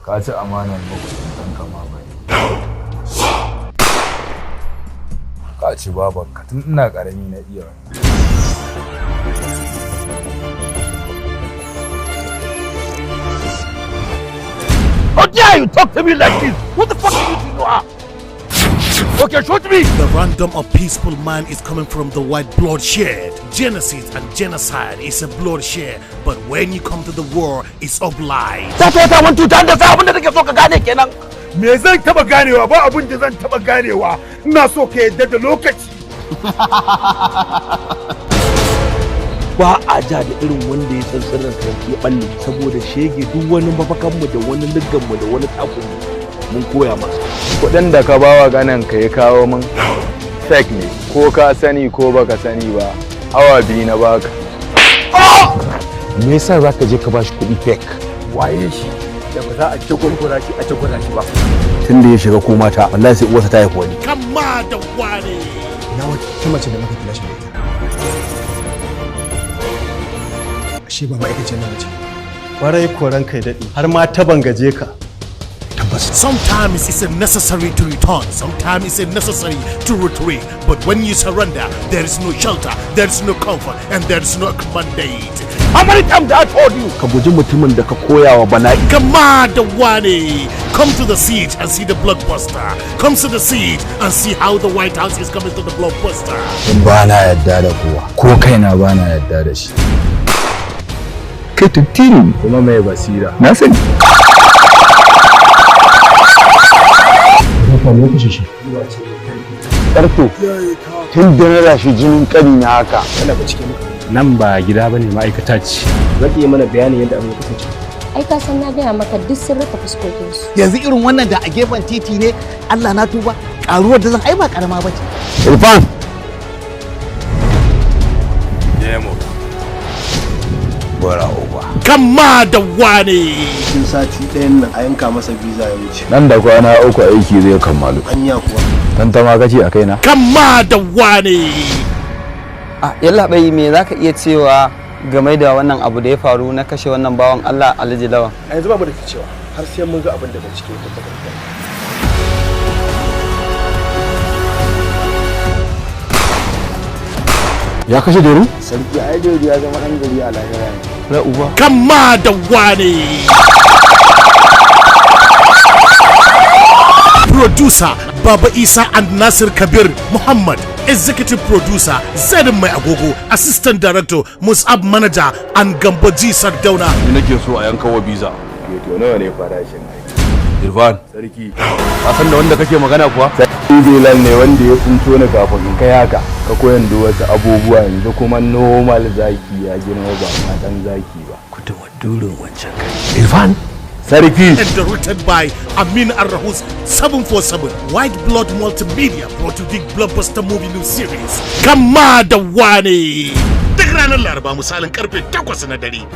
Ka ci amanar makusantan kama bai. Ka ci babanka tun ina ƙarami na iya wannan. How dare you talk to me like this? What the fuck do you think you are? Okay, shoot me! The random of peaceful man is coming from the white bloodshed. Genesis and genocide is a bloodshed, but when you come to the war, it's obliged. That's what I want you to understand. Abin da nake so ka gane kenan. Me zan taba ganewa? Ba abin da zan taba ganewa. Ina so ka yadda da lokaci. Ba a ja da irin wanda ya san sirrin ka ya balle, saboda shege duk wani mafakan mu da wani liggan mu da wani takun mu mun koya masa. Kuɗin da ka bawa ganin ka ya kawo min fake ne, ko ka sani ko baka sani ba, awa 2 na baka. Me yasa zaka je ka bashi kuɗi fake? Waye shi da ba za a jagwalgwala shi a jagwala shi ba? Tun da ya shiga ko mata, wallahi sai uwarsa ta haifi wani. Kama da wane. Na wata mace da muka kula shi da ita. Ashe ba ma'aikaciyar nan bace. Kwarai koran kai daɗi har ma ta bangaje ka. Tabbas. Sometimes it's necessary to return, sometimes it's necessary to retreat. But when you surrender, there is no shelter, there is no comfort, and there is no mandate. How many times I told you? Ka guji mutumin da ka koya wa bala'i. Kama da wane. Come to the siege and see the blockbuster. Come to the siege and see how the White House is coming to the blockbuster. Ba na yadda da kowa, ko kaina ba na yadda da shi. Kai tuttini. Kuma mai basira. Na sani. Ne kashe shi. Karto tun da na rashi jinin ƙani na haka. Kana bincike maka. Nan ba gida bane, ma'aikata ce. Za ki yi mana bayanin yadda abin ya kasance? Ai ka san na gaya maka duk sun rufe fuskokinsu. Yanzu irin wannan da a gefen titi ne, Allah na tuba, karuwar da zan ai ba karama bace. Irfan. Demo. Bora uba. Kama da wane. Cikin sati ɗayan nan a yanka masa visa ya wuce. Nan da kwana 3 aiki zai kammalu. Anya kuwa? Tantama kace a kaina. Kama da wane. A yallaɓai, me za ka iya cewa game da wannan abu da ya faru na kashe wannan bawan Allah Alhaji Lawan? A yanzu ba mu da cewa har sai mun ga abin da bincike ya tabbatar da. Ya kashe Doru? Sarki, ai Doru ya zama ɗan gari a lahira ne. Na uba. Kama da wane. Producer Baba Isa and Nasir Kabir Muhammad. Executive Producer Zarin Mai Agogo. Assistant Director Musab Manager and Gambo G Sardauna. Ni nake so a yanka wa biza. To nawa ne farashin aiki? Irfan, Sarki. ka san da wanda kake magana kuwa? Bilal ne wanda ya tsinto ni kafin in kai haka. Ka koyan da wasu abubuwa, yanzu kuma normal zaki ya girma ba ma dan zaki ba. Kutuma durin wancan kai. Irfan. Sarki. And directed by Amin Arahus 747. White Blood Multimedia brought you the blockbuster movie new series. Kama da wane. Duk ranar Laraba misalin karfe 8 na dare.